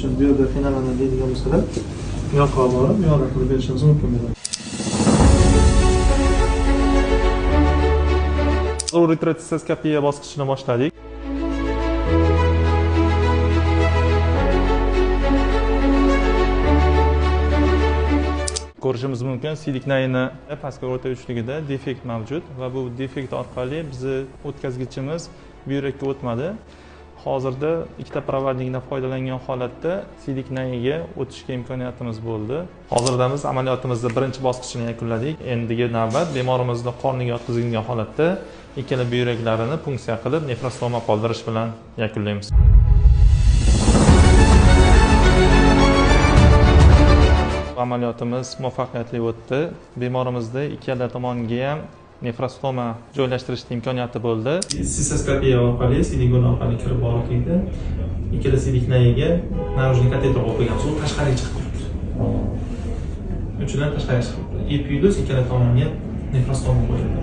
uchun bu yerda qiynalaman deydigan bo'lsalar, bu yoqqa borib, bu yoqda qilib berishimiz mumkin bo'ladi. Ureterotsistoskopiya bosqichini boshladik. Ko'rishimiz mumkin, siydik nayini pastki o'rta uchligida defekt mavjud va bu defekt orqali bizni o'tkazgichimiz buyrakka o'tmadi. Hozirda ikkita provodnikdan foydalangan holatda siydik nayiga o'tishga imkoniyatimiz bo'ldi. Hozirda biz amaliyotimizni birinchi bosqichini yakunladik. Endigi navbat bemorimizni qorniga yotqizilgan holatda ikkala buyraklarini punksiya qilib nefrostoma qoldirish bilan yakunlaymiz. Amaliyotimiz muvaffaqiyatli o'tdi. Bemorimizda ikkala tomonga ham nefrostoma joylashtirishning imkoniyati bo'ldi. Sistoskopiya orqali, siydik yo'li orqali kirib bordik. Ikkala siydik nayiga наружный kateter qo'yib qo'yganmiz. U tashqariga chiqib turibdi. Uchidan tashqariga chiqib turibdi. И плюс ikkala tomonga nefrostoma qo'yildi.